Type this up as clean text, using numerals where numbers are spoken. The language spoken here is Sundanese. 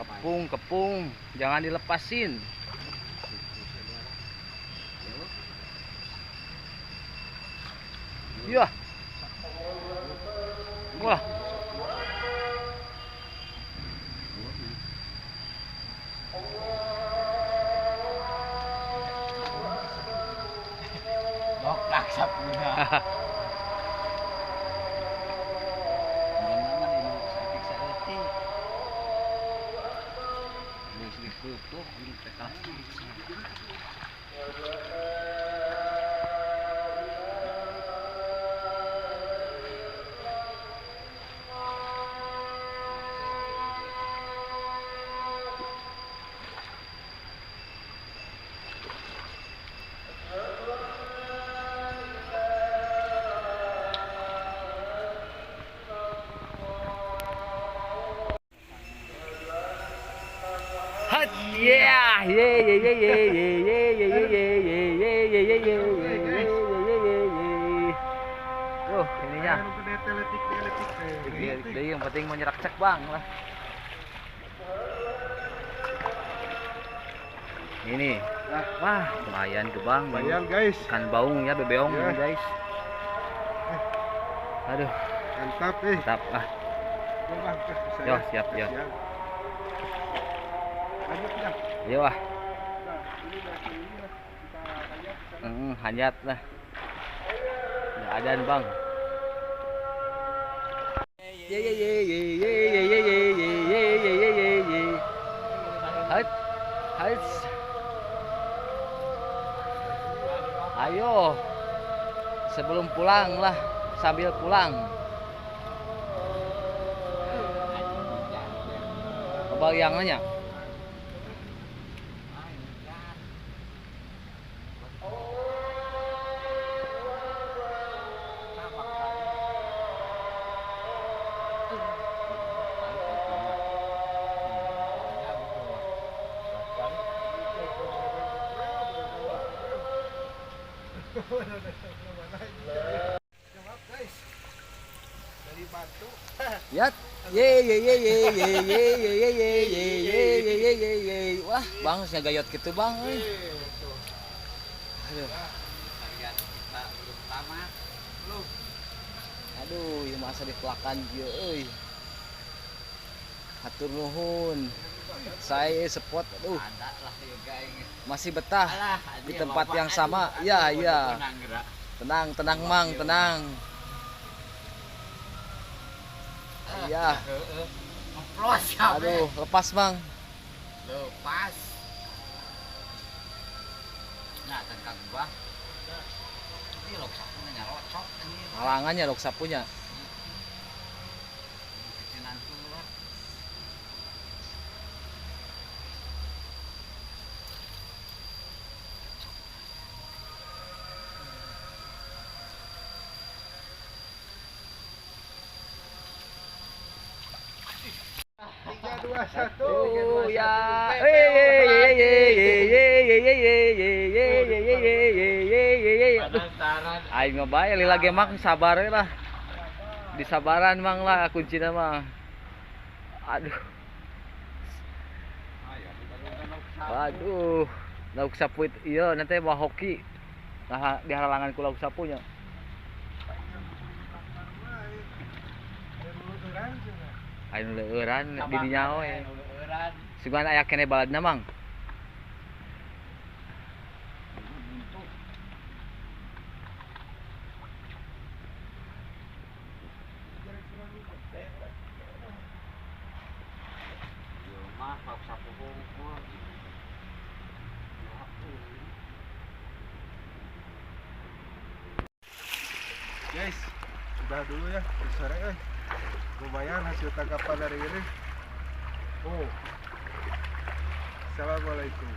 Kepung, kepung, jangan dilepasin. Iya. Wah. Lokak sapunya. Yeah, yeah, yeah, yeah, yeah, yeah, yeah, yeah, yeah, yeah, yeah, yeah, yeah, yeah, yeah. Tuh, ininya. Yang penting mau nyerak cek bang lah. Ini, wah, lumayan tuh bang. Lumayan guys. Ikan baung ya, bebeong ya guys. Aduh. Mantap eh. Mantap ah. Yo, siap ya. Ayo ah. Hanyat lah. Nggak adaan bang. Ye ye ye ye ye ye ye ye ye ye ye ye ye. Hat, hat. Ayo. Sebelum pulang lah, sambil pulang. Kebayangnya. Ya, ye ye ye ye ye ye ye ye ye ye ye ye ye ye. Wah, bang, saya gayot gitu bang. Aduh. Aduh, ieu masa dipelakan kieu euy. Hatur nuhun. Saya spot, aduh. Masih betah di tempat yang sama. Ya, ya. Tenang, tenang mang, tenang. Iya. Aduh, lepas bang. Lepas. Nah, tentang gua. Ini lok sapunya nyarocok ini. Halangannya lok sapunya. Oh ya, aing mah bae lila ge mang sabar we lah. Disabaran mang lah kuncina mah. Aduh. Aduh, lauk sapu ieu nanti mah hoki. Nah, di halangan ku lauk sapunya. Ayo leueuran di dinya we. Sugan aya keneh baladna mang. Guys, udah dulu ya, sore eh. Lumayan hasil tangkapan hari ini. Oh, assalamualaikum.